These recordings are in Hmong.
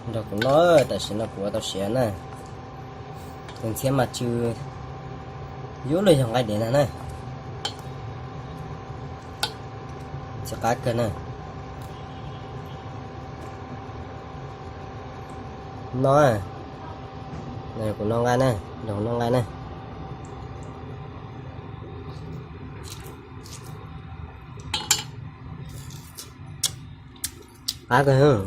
Nrog kuv noj, tam sim no kuv ua tau siav na. Tus ntxhiab mas tsw yuav luag yog nqaij dev na na. Tsis qab kawg na. Noj, kuv noj nqaij na, nrog kuv noj nqaij na. Qab kawg.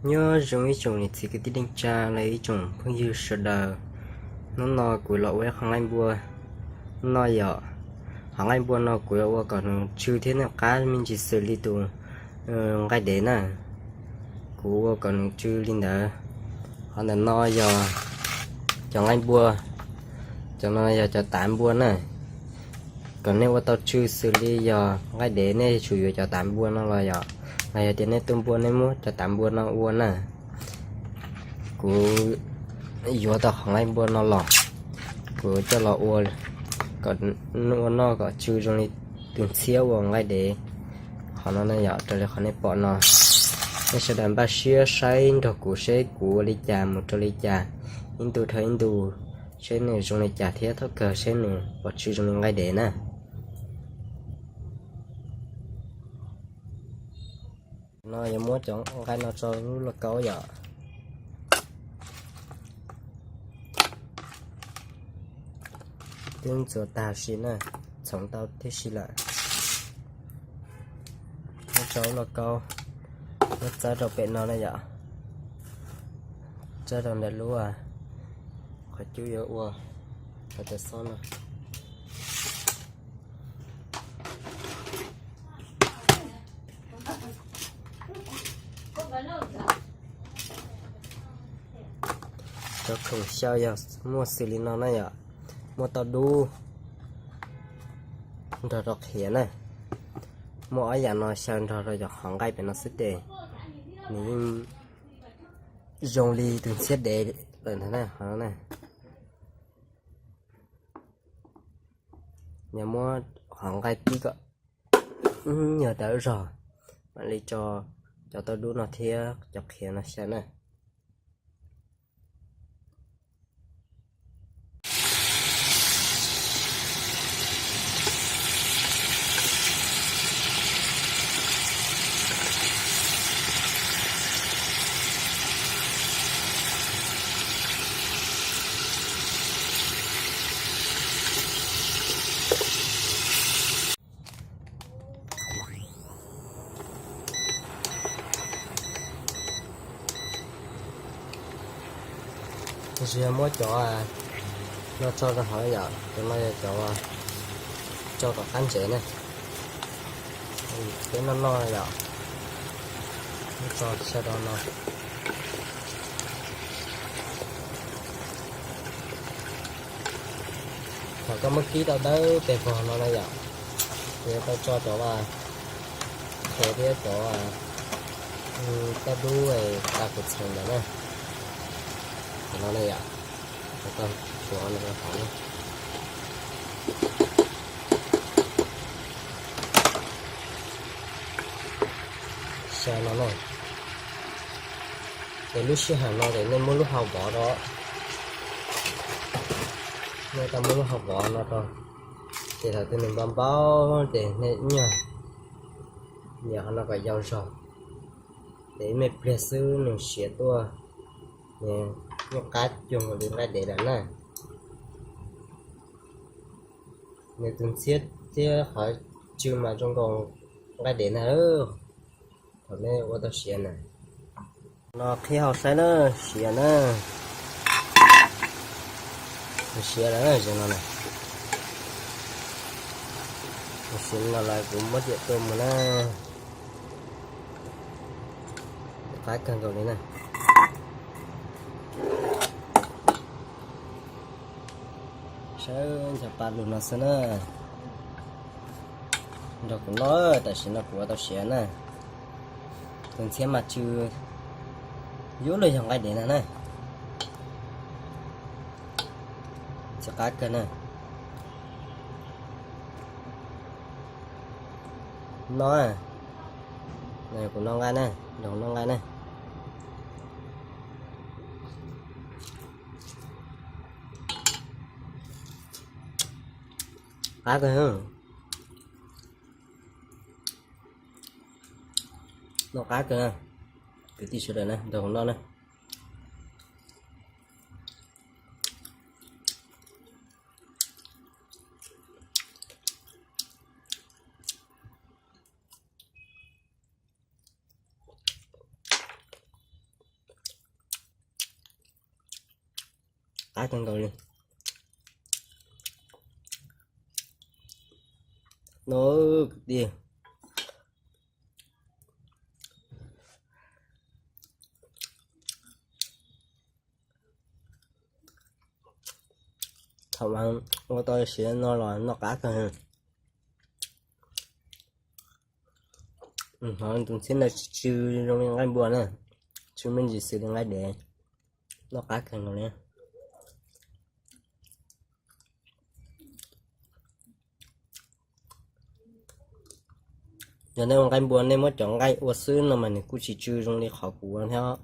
Nyob zoo ib tsoom niam txiv kwv tij neej tsa los ib tsoom phooj ywg sawv daws. Hnub no kuv los ua ib qho nqaij npua noj yom. Qhov nqaij npua no kuv yuav ua kom nws tsw thiab nws qab me ntsis xws li tus nqaij dev na. Kuv ua kom nws tsw li ntawd. Qhov ntawm no yog cov nqaij npua, cov no yog cov tav npua na. Kom nej ua tau tsw xws li yog nqaij dev nej tsum yuav cov tav npua no los yom, los yog tias nej tuaj npua nej muab cov tav npua no ua na. Kuv yuav tau qhov nqaij npua no los, kuv coj los ua kom ua noj kom tsw zoo li tus ntxhiab uas nqaij dev. Qhov no na yom, raws li qhov nej pom no, nej sawv daws npaj siab saib nrog kuv seb kuv ua li cas mus rau li cas, ib ntu dhau ib ntu, seb nws zoo li cas thiab thov kawg seb nws puas tsw zoo li nqaij dev na. No yuav muab cov nqaij no tso lub lauj kaub yom. Twb ntxuav tag si na, txhoov tau tib si lawm. Muab tso lub lauj kaub, muab txawb rau pem no na yom. Txawb rau ntawm lub qhov cub yuav ua qhov cov xob no. Cov khoom xyaw yog muaj xws li no na yom, muaj tauj dub nrog rau qhiav na. Muaj ob yam no xyaw nrog rau cov qhov nqaij pem no xwb ces nws yeej zoo li tus ntxhiab dev lawm ntag na, qhov no na. Yog muab qhov nqaij kib kom nyuag dawb zog, mam li tso cov tauj dub no thiab cov qhiav no xyaw na. Tab sis yog muab cov no tso rau hauv yom, cov no yog cov tso tom qab ntsev ne, peb noj noj yom, muab tso xyaw rau no. Thaum koj muab kib tau dawb pes vog no na yom, ces yuav tau tso cov qhiav thiab cov tauj dub tas kuv txheem ntawd na. Cov no na yom, tau tshuav no rau hauv na. Xyaw no na. Ces lub sij hawm no ces nej muab lub hau vov rau, nej tau muab lub hau vov no rau, ces thaum twg nws npau npau ces nej nyuag nias qhov no kom yau zog, ces ib me pliag xwb nws siav tuaj, nws yeej qab cuag li nqaij dev lawm na. Nws tus ntxhiab thiab qhov tsw mas zoo nkaus nqaij dev na. Thaum nej ua tau siav na, no qhib hau saib na, siav na. Siav lawm na, siav no na. Siav no lawm kuv muab tiam tua mus na. Qab kawg nkaus li na. Saib ncha pa lug no xwb na. Nrog kuv noj, tam sim no kuv ua tau siav na. Tus ntxhiab mas tsw yuav luag yog nqaij dev na na. Qab kawg na. No, kuv no nqa na, nrog no nqa na. Qab kawg. No qab kawg na. Kwv tij sawv daws na, nrog no na. Qab kawg nkaus li. No kwv tij, thaum ua tau siav no los noj qab kawg. Tus ntxhiab ntawd tsw tsw zoo li nqaij npua na, tsw me ntsis xws li nqaij dev, noj qab kawg nkaus li. Yog nej ua nqaij npua nej muab cov nqaij ua xwb no mas nws kuj tsis tsw zoo li qhov kuv ua thiab.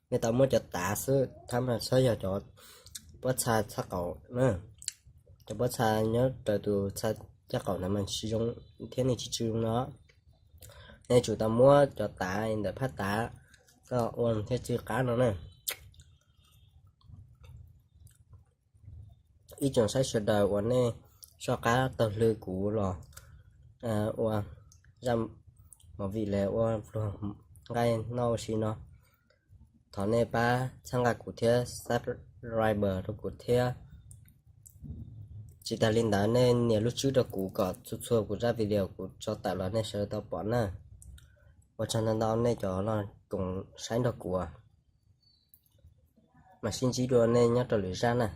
Nej tau muab cov tav xwb, thab mas txhob yog cov pob txha txhab qaum na. Cov pob txha nyob raws tus txha caj qaum ntawd mas tsis zoo thiab nws tsis tsw zoo no. Nej tsum tau muab cov tav ntawm phab tav coj ua thiaj tsw qab no na. Ib tsoom saib sawv daws uas nej soj qab taug lw kuv los ua zaj movie los ua vlog nqaij noj ua si no, thov nej pab txhawb nqa kuv thiab subscribe rau kuv thiab. Tsis tas li ntawd nej nias lub tswb rau kuv kom txhua txhua kuv zaj video kuv tso tawm los nej sawv daws tau pom na. Ua tsaug ntau ntau nej cov los koom saib nrog kuv, mam sib ntsib dua nej nyob rau lwm zaj na.